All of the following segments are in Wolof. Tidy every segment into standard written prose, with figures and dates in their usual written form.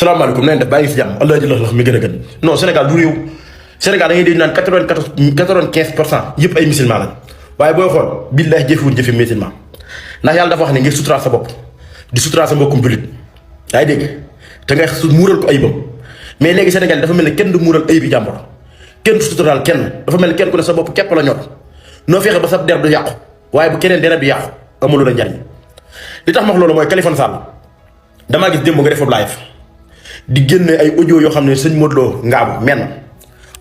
salaamaaleykum na ngeen def baa ngi si jàmm allah ji la mi gën a gën non Sénégal du réew Sénégal da ngay dégg naan 95% yëpp ay musulman lañ waaye booy xool billahi jëfewuñ jëfi musulman ndax yàlla dafa wax ne ngir suturaal sa bopp di suturaal sa mbokkum jullit yaa ngi dégg te ngay muural ko ayibam mais léegi Sénégal dafa mel ne kenn du muural ayibi jàmbur kenn du suturaal kenn dafa mel ne kenn ku ne sa bopp képp la ñor noo fexe ba sa der du yàqu waaye bu keneen dera bi yàqu amul la njariñ li tax ma wax loolu mooy Kaliphone Sall damaa gis démb nga def live di génne ay audio yoo xam ne sëñ Modou Lo Ngaabu menn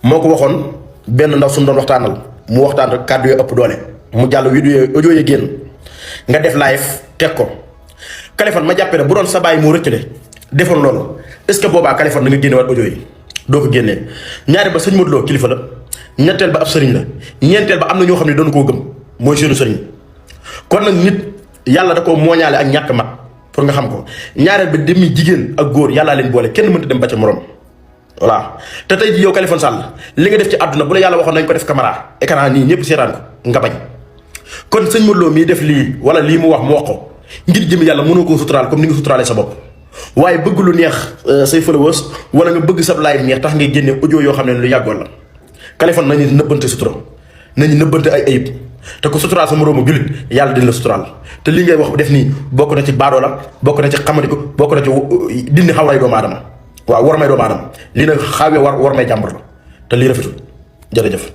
moo ko waxoon benn ndaw suñu doon waxtaanal mu waxtaan rek kàddu yoo ëpp doole mu jàll vidéo audio yi génn nga def live teg ko Kaliphone ma jàppee ne bu doon sa baay moo rëccale defoon loolu est ce que boobaa Kaliphone da nga génne waat audio yi doo ko génnee ñaari ba sëñ Modou Lo kilifa la ñetteel ba ab sëriñ la ñeenteel ba am na ñoo xam ne doon koo gëm mooy seenu sëriñ kon nag nit yàlla da koo mooñaale ak ñàkk mat pour nga xam ko ñaareel ba demi jigéen ak góor yàllaa leen boole kenn mënta dem ba ca morom voilà te tey ji yow Kaliphone Sall li nga def ci àdduna bu la yàlla waxoon nañ ko def caméra écran nii ñëpp seetaan ko nga bañ kon sëñ Modou Lo mii def lii wala lii mu wax ko ngir jëm yàlla mënoo koo suturaal comme ni nga suturaalee sa bopp waaye bëgg lu neex say followers wala nga bëgg sa live neex tax ngay génne audio yoo xam ne lu yàggoon la Kaliphone nañu nëbbante sutura nañu nëbbante ay ayib te ko suturaal sa moroomu jullit yàlla dina la suturaal te li ngay wax def nii bokk na ci baadoo la bokk na ci xamadiku bokk na ci dindi xawlay doomu aadama waaw war may doomu aadama lii nag xaawee war may jàmbur la te lii rafetul jërëjëf